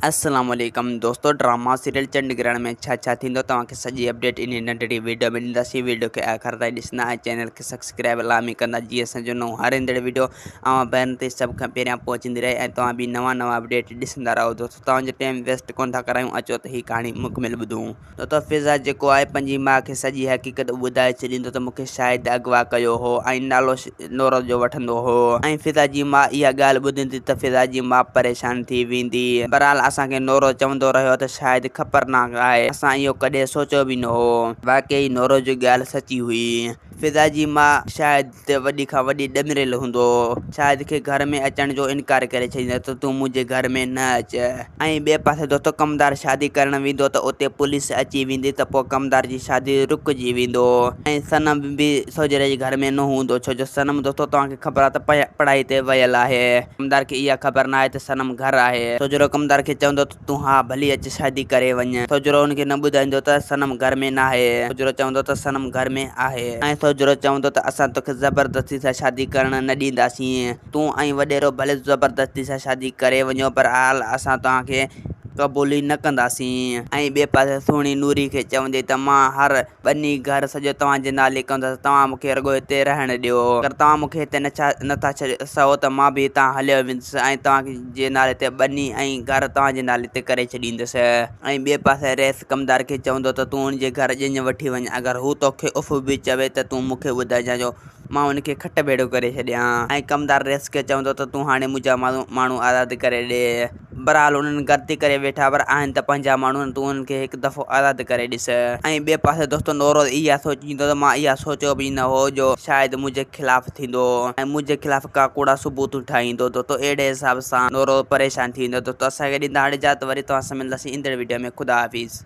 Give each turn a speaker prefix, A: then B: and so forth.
A: السلام عليڪم دوستو ڊراما سيريل چنڊ گرهڻ ۾ ڇا ڇا ٿيندو توهان کي سڄي اپڊيٽ انهي ننڍڙي ويڊيو ۾ ڏينداسين ويڊيو کي آخر تائين ڏسندا ۽ چينل کي سبسڪرائب لازمي ڪندا جيئن اسان جو نئون هر ايندڙ ويڊيو اوهان ڀائرن تائين سڀ کان پهريان پهچندي رهي ۽ توهان به نوان نوان اپڊيٽ ڏسندا رهو دوستو توهان جو ٽائيم ويسٽ ڪونه ٿا ڪرايون اچو ته هي ڪهاڻي مڪمل ٻڌون. دوستو فضا جيڪو آهي پنهنجي ماء کي سڄي حقيقت ٻڌائي ڇڏيندو ته مونکي شاهد اغوا ڪيو هو ۽ نالو نورل جو وٺندو هو ۽ فضا جي ماء اها ڳالهه ٻڌندي ته فضا جي ماء پريشان ٿي ويندي. بهرحال اسان کي نورو چوندو رهيو ته شاهد خطرناڪ آهي. اسان اهو ڪڏهن سوچيو به نه هو. واقعي نورو جي ڳالهه سچي هئي. فضا جي ماء شاهد تي وڏي کان وڏي ڏمريل هوندو هو. شاهد کي گهر ۾ اچڻ جو انڪار ڪري ڇڏيندو ته تون منهنجي گهر ۾ نه اچ. ۽ ٻئي پاسي دوستو ڪمدار شادي ڪرڻ ويندو ته اتي پوليس اچي ويندي ته پوء ڪمدار جي شادي رڪجي ويندو ۽ صنم به سوجهري جي گهر ۾ نه هوندو ڇو جو صنم دوستو توهان کي خبر آهي ته پڙهائي تي ويل آهي. ڪمدار کي اها خبر ناهي ته صنم گهر آهي. سوجهرو ڪمدار کي چوندو ته. تون ها ڀلي اچ شادي ڪري وڃ. سوجهرو ان کي نه ٻڌائيندو ته صنم گهر ۾ ناهي. سوجهرو چوندو ته صنم گهر ۾ آهي. ۽ سوجهرو چوندو ته اسان توکي زبردستي سان شادي ڪرڻ نه ڏينداسين. تون ۽ وڏيرو ڀلي زبردستي سان شادي ڪري وڃو پر حال اسان توهان کي قبول ئي نه ڪنداسين. ۽ ٻئي پاسي سهڻي نوري کي چوندي ته مان هر ٻني گهر سڄو توهان جي نالي ڪندس، توهان مون کي رڳو هتي رهڻ ڏيو. اگر توهان مون کي هتي نه ٿا ڇڏي سگهو ته مان به هتان هليو ويندس ۽ توهان جي نالي تي ٻني ۽ گهر توهان جي نالي تي ڪري ڇڏيندس. ۽ ٻئي پاسي رئيس ڪمدار کي چوندو ته تون هن جي گهر ڄڃ وٺي وڃ، اگر هو توکي اف به چوي ته تون مون کي ٻڌائجان جو مان هن کي کٽ ڀيڙو ڪري ڇڏيان. ۽ ڪمدار رئيس کي چوندو ته تون هاڻي منهنجا ماڻهو آزاد ڪري ڏي. بهرحال انهن غلطي ڪري ويٺا پر آهن ته پنهنجا ماڻهو نه تون انهن کي هڪ دفعو آزاد ڪري ڏس. ۽ ٻئي پاسي دوستو نوروز اها سوچيندو ته مان اها سوچيو به نه هو جو شايد منهنجي خلاف ٿيندو ۽ منهنجي خلاف ڪا ڪوڙا ثبوت ٺاهيندو دوستو اهڙي حساب سان نوروز پريشان ٿي ويندو دوستو اسان کي ڏيندا هاڻي اجازت وري توهان سان ملنداسين ايندڙ وڊيو ۾ خدا حافظ.